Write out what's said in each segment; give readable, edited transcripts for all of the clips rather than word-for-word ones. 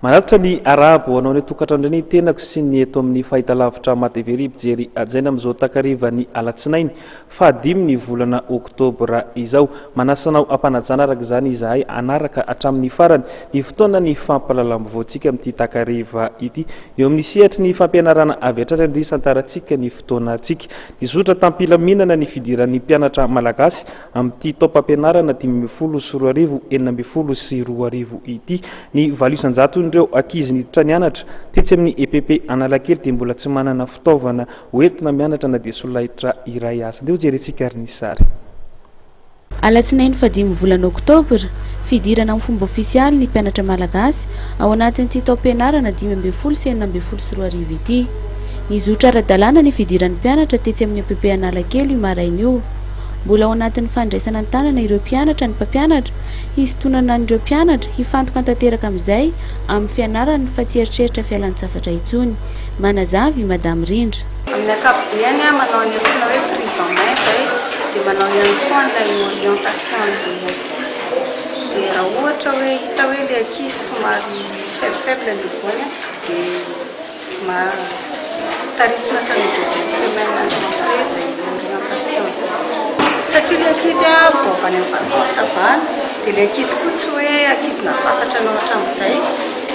Manatitra ny arahaba ho anao any an-tokantrano indray ny tenako sy ny eto amin'ny fahitalavitra MATV ry mpijery hajaina amin'izao takarivan'ny alatsinainy fahadimy ny volana oktobra izao. Manasa anao am-panajana araka izany izahay hanaraka hatramin'ny farany ny fotoanan'ny fampahalalam-baovaontsika amin'ity takariva ity. Eo amin'ny sehatry ny fampianarana avy hatrany aloha isantarantsika ny fotoanantsika. Nizotra tam-pilaminana ny fidiran'ny mpianatra malagasy amin'ity taom-pampianarana 2015 2016 ity. Ny valo isan-jaton'ireo ankizy niditra nianatra tetsy amin'ny EPP Analakely dia mbola tsy manana fitaovana hoentina mianatra na dia solaitra iray aza. Andeha hojerentsika ary ny sary. Alatsinainy fahadimy volana oktobra, fidirana amin'ny fomba ofisialy ny mpianatra malagasy ao anatin'ity taom-pianarana 2015 2016 ity. Nizotra ara-dalàna ny fidiran'ny mpianatra tetsy amin'ny EPP Analakely io maraina io. Mbola ao anatin'ny fandraisana an-tanana ireo mpianatra ny mpampianatra Hisintonana an'ireo mpianatra hifantoka tanteraka amin'izay amin'ny fianarany fa tsy eritreritra fialan-tsasatra intsony. Manazava i Madame Rindra. Amin'ny ankapobeny, manao ny antsoina hoe prise en main izay, dia manao ihany koa an'ilay orientation an'ilay ankizy. Dia raha ohatra hoe hita hoe ilay ankizy somary faible faible ny niveau-ny dia Taritina hatrany amin'ny deuxième semaine de rentrée izay orientation izay. Satria ilay ankizy vao avy any amin'ny vacances avy any, dia ilay ankizy koa tsy hoe ankizy nahafantatra anao hatramin'izay,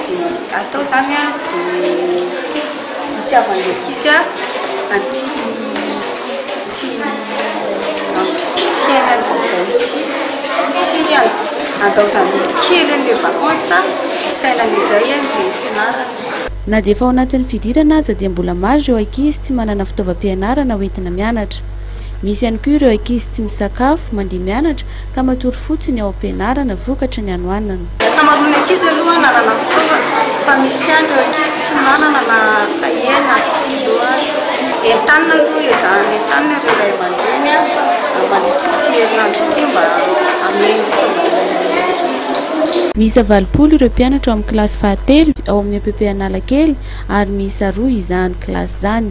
dia atao izany izay hitiavan'ilay ankizy an'ity ity fiainany vaovao ity sy handaozany kely an'ilay vacances hisainany indray an'ilay fianarana. Na dia efa ao anatin'ny fidirana aza dia mbola maro ireo ankizy tsy manana fitaovam-pianarana hoentina mianatra. Misy ihany koa ireo ankizy tsy misakafo mandeha mianatra ka matory fotsiny ao am-pianarana vokatry ny hanoanana. Ny ankamaroan'ny ankizy aloha nanana fitaovana fa misy ihany ireo ankizy tsy manana na kahie na stylo ary. Entanina aloha, ezahana entanina ireo ray aman-dreny mandritra ity herinandro ity mba hameno fitaovana ny ankizy. Miisa 80 ireo mpianatra ao amin'ny kilasy fahatelo ao amin'ny EPP Analakely ary miisa roa izany kilasy izany.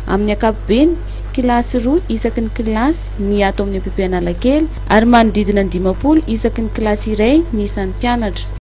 Amin'ny ankapobeny, kilasy roa isaky ny kilasy ny ato amin'ny EPP Analakely ary manodidina ny 50 isaky ny kilasy iray ny isan'ny mpianatra.